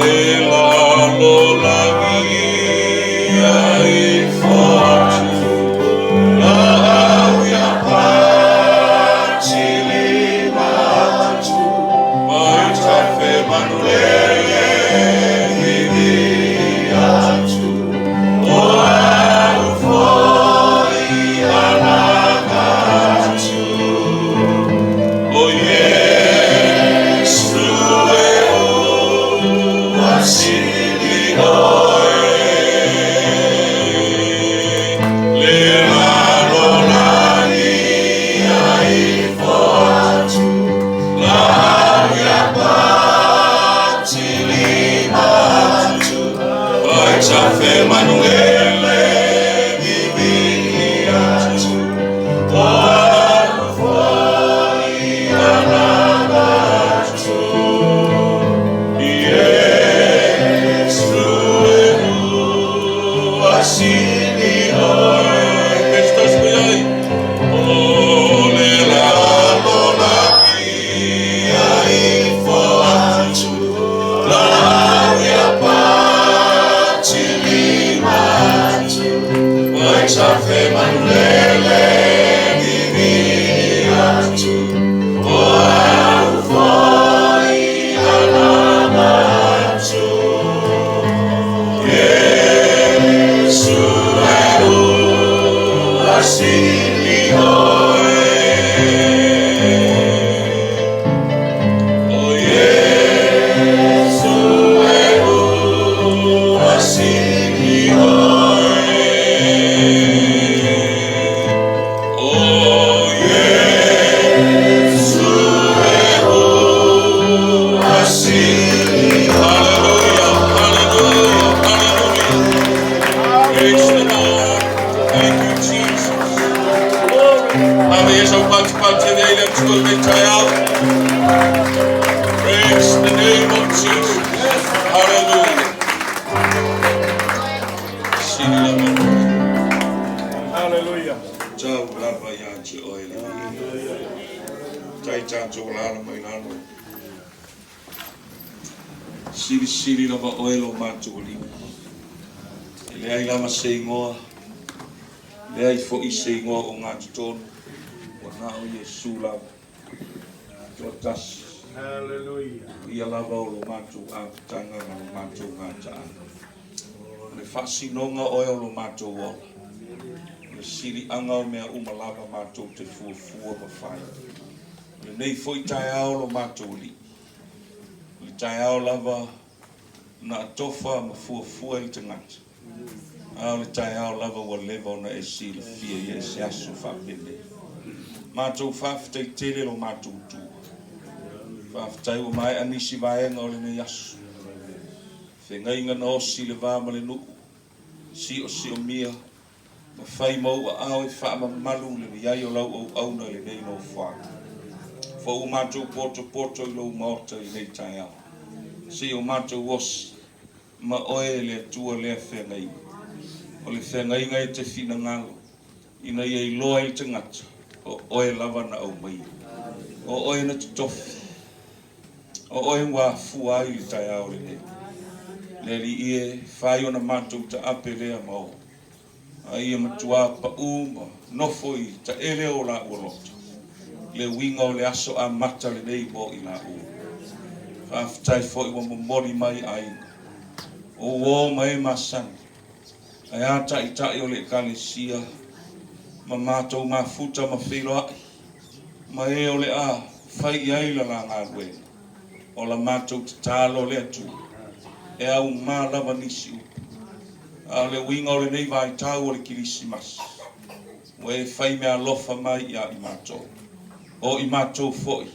Le lalolagi ia ifo atu laau ia patilima atu mai tafe manulele vivia atu o au foi alaga atu o Iesu e ua sili oe le lalolagi ia ifo atu laau ia patilima atu mai tafe manulele vivia atu o au foi alaga atu Iesu e ua sili oe. Christos ai. O le lalolagi ia ifo atu laau ia patilima atu mai tafe manulele vivia atu o au foi alaga atu Iesu e ua sili oe O Iesu e ua sili oe O Iesu e ua sili. Hallelujah, hallelujah, hallelujah. Praise the Lord. Thank you, Jesus. Ave Yesu pati pati le ile tsko te taeao. Praise the name of Jesus. Hallelujah. Sili lava. Hallelujah. Tau lava ia te oe le. Tai tātou lalo mai lalo. Sili sili lava oe lo mātou alii. E leai lava se igoa. Leai foi se igoa o ngā totonu. Ua na o Iesu lava. Toatasi. Hallelujah. Ia lava o lo mātou amataga ma lo mātou gataaga. O le faasinoga oe o lo mātou ola. O le siliaga o mea uma lava mātou te fuafua ma fai. O lenei foi taeao lo mātou alii. O le taeao lava na atofa ma fuafua i le tagata. A o le taeao lava ua leva ona e silafia ia e se aso faapenei. Matou faafetai tele lo matou Atua. Faafetai ua maea nisi vaega o lenei aso. Feagaiga na osi le va ma le nuu, siosiomia, ma fai ma ou aao e faamamalu le i ai o lau auauna i lenei nofoaga. Fou ua matou potopoto i lou maota i lenei taeao. Se i o matou osi, ma oe le Atua lea feagaiga. O le feagaiga e te finagalo, ina ia iloa i le tagata, o oe lava na aumaia. O oe na totofi. O oe ua afua ai le taeao lenei. Le Alii e, fai ona matou taape lea ma o. A ia matua pau ma nofo i taele o laua loto. Le uiga o le aso amata lenei mo i laua. Faafetai foi ua momoli mai aiga. O uō ma e masani. Ae a taitai o le Ekalesia ma matou mafuta ma feiloai ma e o le a fai i ai la la galuega. O la matou tatalo le Atua e aumā lava nisi upu. A o le uiga o lenei vaitau o le Kerisimasi, ua e fai meaalofa mai ia i matou. O i matou foi,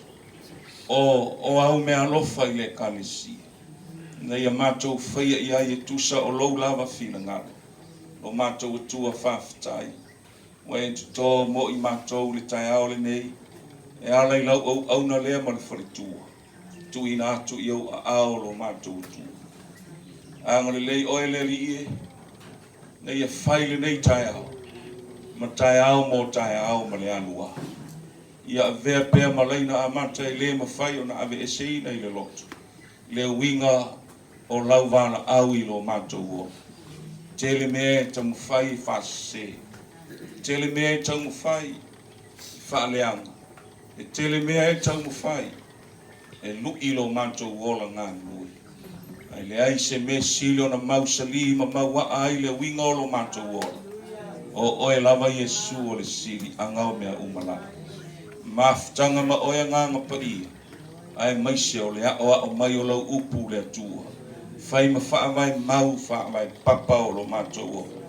o au meaalofa i le Ekalesia, ina ia matou faia i ai e tusa o lou lava finagalo. Lo matou Atua faafetai, ua e totō mo i matou le taeao lenei, e ala i lau auauna lea ma le faletua, tuuina atu i ou aao lo matou Atua. Agalelei oe le Alii e, ina ia fai lenei taeao, ma taeao mo taeao ma le aluā. Ia avea pea ma laina amata e le mafai ona aveeseina i le loto. Le uiga O lau valaau i lo matou ola. Tele mea e taumafai e faasese. Tele mea e taumafai e faaleaga. E tele mea e taumafai e lu'i lo matou ola galulue. Ae leai se mea sili ona mausali ma mauaa ai le uiga o lo matou ola. O oe lava Iesu o le siliaga o mea uma lava. Mafutaga ma oe Agaga Paia, aemaise o le aoao mai o lau upu le Atua, fai ma faavae mau, faavae papa o lo matou ola.